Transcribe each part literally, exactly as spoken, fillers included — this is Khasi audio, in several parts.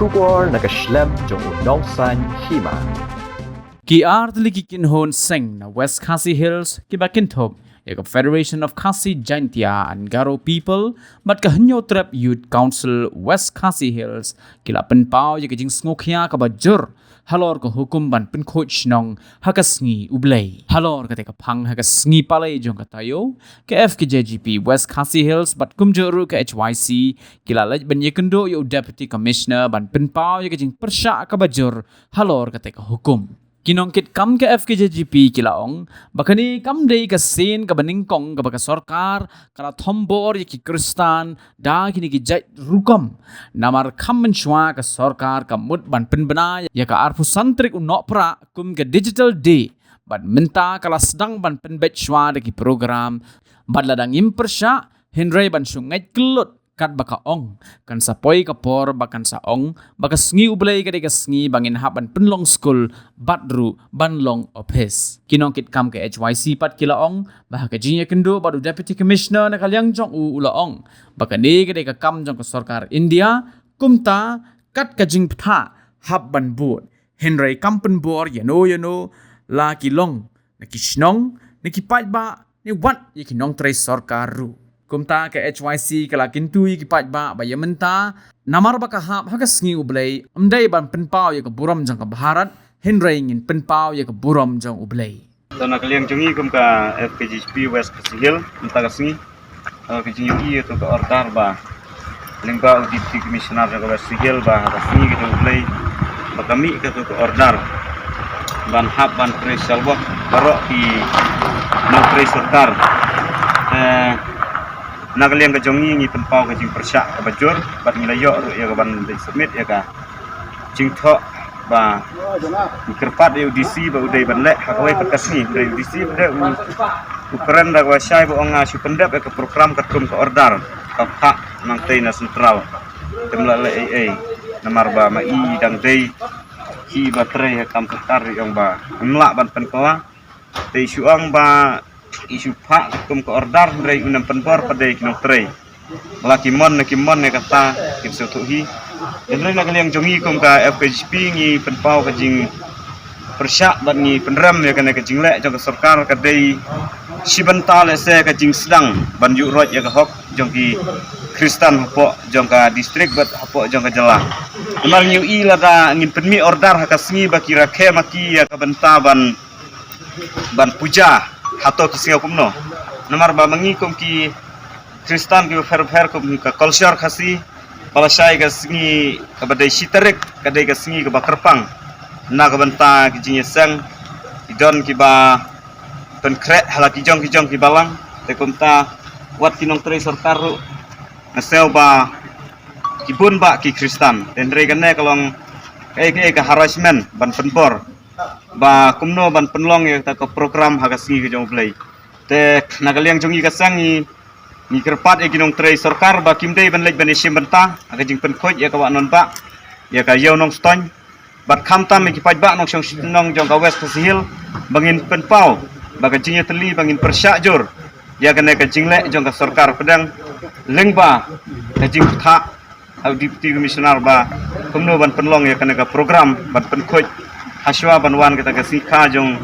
Khubor na ka shlem jong u nongsan hima. Ki artylli ki kynhun seng na West Khasi Hills kiba kynthup ïa ka Federation of Khasi Jaintia and Garo People bad ka Hynñiewtrep Youth Council West Khasi Hills ki la pynpaw ïa ka jingsngewkhia kaba jur halor ka hukum ban pynkhuid shnong ha ka sngi U Blei. Halor kata ka phang ha ka sngi Palei jong ka taïew, ka F K J G P West Khasi Hills bad kumjuh ruh ka H Y C ki la leit ban ïakynduh ïa u Deputy Commissioner ban pynpaw ïa ka jingpyrshah kaba jur halor kata ka hukum. Ki nongkitkam ka F K J G P ki la ong ba kane kam dei ka sien kaba nyngkong kaba ka sorkar ka la thombor ïa ki Khristan da kine ki jait rukom. Namar kham mynshuwa ka sorkar ka mut ban pynbna ïa ka arphew san tarik u Nohprah kum ka Digital Day bad mynta ka la sdang ban pynbeit shuwa da ki program bad lada ngim pyrshah hynrei ban shu ngeit kyllut, katba ka ong, kan sa poi ka por ba kan sa ong ba ka sngi U Blei ka dei ka sngi ba ngin hap ban pynlong skul bad ruh ban long ophis. Ki nongkitkam ka H Y C pat ki la ong ba ha ka jingïakynduh bad u Deputy Commissioner na ka liang jong u, u la ong ba kane ka dei ka kam jong ka sorkar India, kumta kat ka jingbthah hap ban bud. Hynrei kam pynbor ïano ïano la ki long na ki shnong, na ki paidbah, ne wat ïa ki nongtrei sorkar ruh. Kumta ka H Y C ka la kyntu ïa ki paidbah ba ïa mynta namar ba ka hap ha ka sngi U Blei, ym dei ban pynpaw ïa ka burom jong ka Bharat, hynrei ngin pynpaw ïa ka burom jong U Blei. To na ka liang jong ngi kum ka F K J G P West Khasi Hills mynta ka sngi, eh, ka jingïohi ïa ka order ba lyngba u Deputy Commissioner jong ka West Khasi Hills ba ha ka sngi ka jong U Blei ba ka mih katu ka order ban hap ban trei shalwa baroh ki nongtrei sorkar. Eh, na ka liang ka jong ngi ngi pynpaw ka jingpyrshah kaba jur bad ngi la ïoh ruh ïa ka ban dei submit ïa ka jingthoh ba ngi kyrpad ïa u D C ba u dei ban leh ha kawei pat ka sngi, hynrei u D C u dei u, u kren da kaba shai ba ong nga shu pyndep ïa ka program katkum ka order ka phah nangtei na central. Te ym lah leh ei ei namar ba ma i dang dei ki ba trei ha kam sorkar ïa ong ba ym lah ban pynpaw. Te i shu ong ba i shu phah kum ka order hynrei u nang pynbor pat dei ki nongtrei. La ki mon na ki mon ïa kata kin sngewthuh hi. Hynrei na ka liang jong ngi kum ka F K J P ngi pynpaw ka jingpyrshah bad ngi pynrem ïa kane ka jingleh jong ka sorkar ka dei shi bynta lehse ka jingsdang ban ïuh roit ïa ka hok jong ki Khristan hapoh jong ka district bad hapoh jong ka jylla. Namar ngi ïohi lada ngin pynmih order ha ka sngi ba ki rakhe ma ki ïa ka bynta ban ban puja hato ki sngew kumno. Namar ba ma ngi kum ki Khristan kiba pher pher kum ka culture Khasi, ba la shai ka sngi kaba dei shi tarik ka dei ka sngi kaba kyrpang na ka bynta ki jingïaseng, ki don kiba pynkhreh ha la ki jong ki jong ki balang. Te kumta wat ki nongtrei sorkar ruh nga sngew ba ki bun bah ki Khristan. Te hynrei kane ka long kaei kaei ka harassment ban pynbor ba kumno ban pynlong ïa kata ka program ha ka sngi ka jong U Blei. Te na ka liang jong ngi ka seng ngi, ngi kyrpad ïa ki nongtrei sorkar ba kim dei ban leit ban ïashim bynta ha ka jingpynkhuid ïa ka wah non bah ïa ka Ïew Nongstoiñ. Bad khamtam ïa ki paidbah nongshong shnong jong ka West Khasi Hills ba ngin pynpaw ba ka jingïatylli ba ngin pyrshah jur ïa kane ka jingleh jong ka sorkar pdeng lyngba ka jingpyrshah ha u Deputy Commissioner ba kumno ban pynlong ïa kane ka program ban pynkhuid hashwa ban wan kata ka sngi kha jong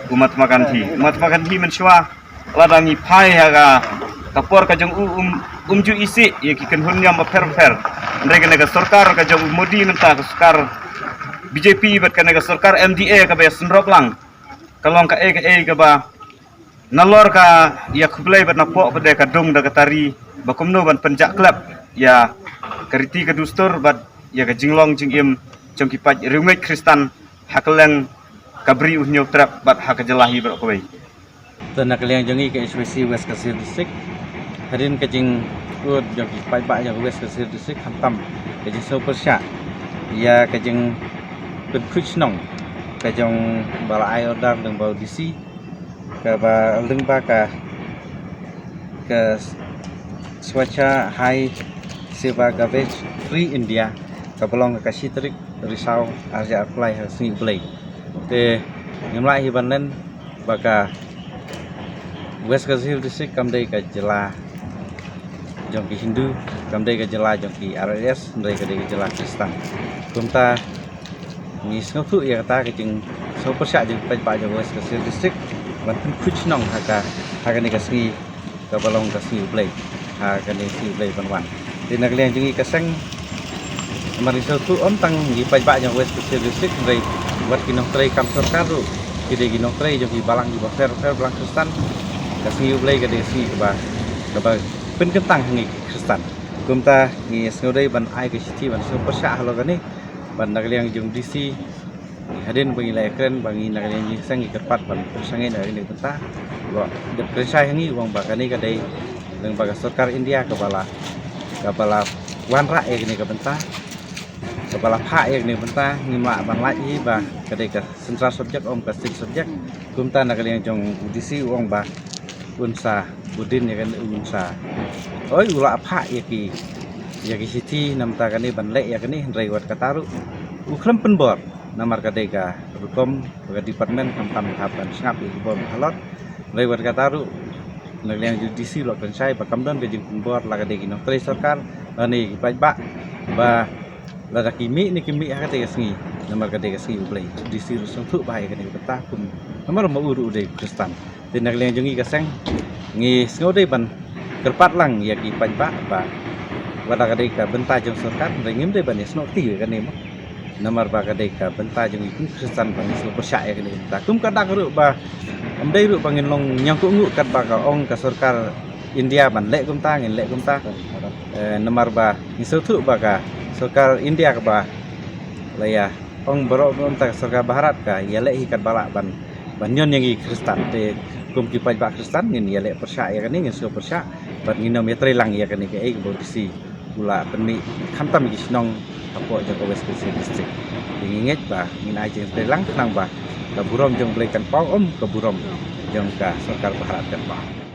u Mahatma Gandhi. U Mahatma Gandhi mynshuwa lada ngi phai ha ka, ka por ka jong u um, um ju isih ïa ki kynhun niam bapher bapher. Hynrei kane ka sorkar ka jong u Modi mynta ka sorkar B J P bad kane ka sorkar M D A kaba ïasynrop lang ka long kaei kaei kaba nalor ka ïa khublei bad napoh pat de ka dung da ka tari ba kumno ban pynjah klep ïa ka riti ka dustur bad ïa ka jinglong jingim jong ki paid riewngeit Khristan ha kylleng ka Bri u Hynñiewtrep bad ha ka jylla hi baroh kawei. Te na ka liang jong ngi ka H Y C West Khasi Hills District, hadien ka jingkut jong ki paidbah jong ka West Khasi Hills District khamtam ka jingsngewpyrshah ïa ka jingpynkhuid shnong ka jong ba la ai order lyngba u D C kaba lyngba ka, ka Swachha Hi Seva Garbage Free India kaba long ka shi tarik Risaw arja arphew lai ha ka sngi U Blei. Te ngim lah hi ban len ba ka West Khasi Hills District kam dei ka jylla jong ki Hindu, kam dei ka jylla jong ki R S S, hynrei ka dei ka jylla Khristan. Kumta ngi sngewthuh ïa kata ka jingsngewpyrshah jong ki paidbah jong West Khasi Hills District ban pynkhuid shnong ha ka, ha kane ka sngi kaba long ka sngi U Blei, ha kane ka sngi U Blei ban wan. Te na ka liang jong ngi ka seng, namar ngi sngewthuh ym tang ki paidbah jong West Khasi Hills District, hynrei wat ki nongtrei kam sorkar ruh, ki dei ki nongtrei jong ki balang kiba pher pher, balang Khristan. Ka sngi U Blei ka dei ka sngi kaba, kaba pynkyntang ha ngi ki Khristan. Kumta ngi sngewdei ban ai ka shithi ban sngewpyrshah halor kane, bad na ka liang jong D C, hadien ba ngi la ïakren ba ngi na ka liang jong ngi seng ngi kyrpad ban pyrshang ïa kane ka bynta. Ba dep kren shai ha ngi, u ong ba kane ka dei lyngba ka sorkar India kaba la, kaba la wanrah ïa kane ka bynta, kaba la phah ïa kane ka bynta. Ngim lah ban lait hi ba ka dei ka central subject, ym ka state subject. Kumta na ka liang jong u D C u ong ba un sa bud dien ïa kane, un sa, oi, u la phah ïa ki, ïa ki shithi namar kane ban leh ïa kane, hynrei wat kata ruh u khlem pynbor. Namar ka dei ka rukom ka department khamtam hap ban sngap ïa ki bor halor. Hynrei wat kata ruh na ka liang jong D C u la kren shai ba kam don ka jingpynbor, la ka dei ki nongtrei sorkar lane ki paidbah, ba lada ki mih ne kim mih ha kata ka sngi, namar ka dei ka sngi U Blei. D C ruh sngewthuh bha ïa kane ka bynta, kum namar ma u ruh u dei Khristan. Te na ka liang jong ngi ka seng ngi sngewdei ban kyrpad lang ïa ki paidbah ba wat la ka dei ka bynta jong sorkar, hynrei ngim dei ban ïasnoh kti ïa kane mo. Namar ba ka dei ka bynta jong ngi kum Khristan ba ngi sngewpyrshah ïa kane ka bynta. Kum ka dak ruh ba ym dei ruh ba ngin long ñiangkynduh katba ka ong ka sorkar India ban leh kumta, ngin leh kumta. Eh, namar ba ngi sngewthuh ba ka sorkar India kaba la ïa ong baroh kumta, ka sorkar Bharat ka ïaleh hi katba lah ban, ban ñion ïa ngi Khristan. Te kum ki paidbah Khristan ngin ïaleh pyrshah ïa kane, ngin sngewpyrshah bad ngin ym ïatreilang ïa kane kaei kaba u D C u la pynmih khamtam ki shnong hapoh jong ka West Khasi Hills District. Te ngi ngeit ba ngin ai jingtreilang khnang ba ka burom jong U Blei kan paw, ym ka burom jong ka sorkar Bharat kan paw.